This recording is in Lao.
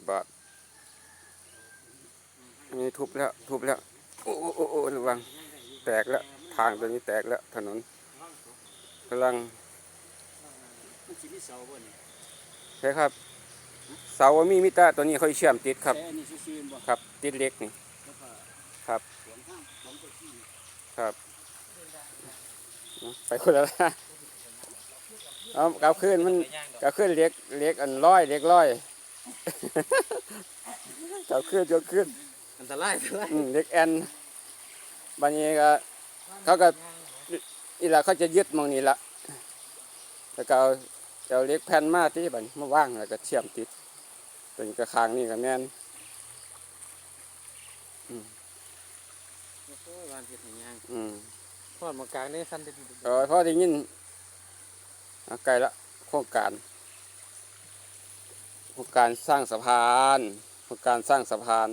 ບາດ ນີ້ທຸບແລ້ວ ທຸບແລ້ວ ໂອ້ ໂອ້ ໂອ້ ໂອ້ ລະວັງ ແຕກແລ້ວ ທາງຕົວນີ້ແຕກແລ້ວ ຖະໜົນກຳລັງ ມັນຊິມີເສົາບໍ່ນີ້? ໃຊ່ຄັບ ເສົາບໍ່ມີ ມີແຕ່ຕົວນີ້ຂ້ອຍເຊື່ອມຕິດຄັບ ແຕ່ອັນນີ້ຊື່ໆ ແມ່ນບໍ່? ຄັບ ຕິດເຫຼັກນີ້ ແລ້ວກໍ ຄັບ ຂວາງທາງ ຂວາງເຈົ້າທີ່ ຄັບ ໄປຄົນລະ ເອົາ ກັບຄືນ ມັນ ກັບຄືນເຫຼັກ ເຫຼັກອັນລອຍ ເຫຼັກລອຍ ກັບຄືນ ກັບຄືນ ອັນຕະລາຍ ອັນຕະລາຍ ອືມ ເຫຼັກແອ່ນ ບາດນີ້ກໍ ເຂົາກໍ ນີ້ລະ ເຂົາຈະຍຶດໝ່ອງນີ້ລະ ແລ້ວກໍເອົາ ເອົາເຫຼັກແຜ່ນມາຕິ ບາດນີ້ມາວາງ ແລ້ວກໍເຊື່ອມຕິດ ຕົວນີ້ກໍຂ້າງນີ້ກໍແມ່ນ ອືມ ໂອ້ຍ ວານເຮັດໃຫ້ຍ່າງ ອືມ ຮອດໝ່ອງກາງເດ້ ຄັນໄດ້ ເອີ ພໍໄດ້ຍິນ ອ່າ ໃກ້ລະ ໂຄງການ ໂຄງການສ້າງສະພານ ໂຄງການສ້າງສະພານ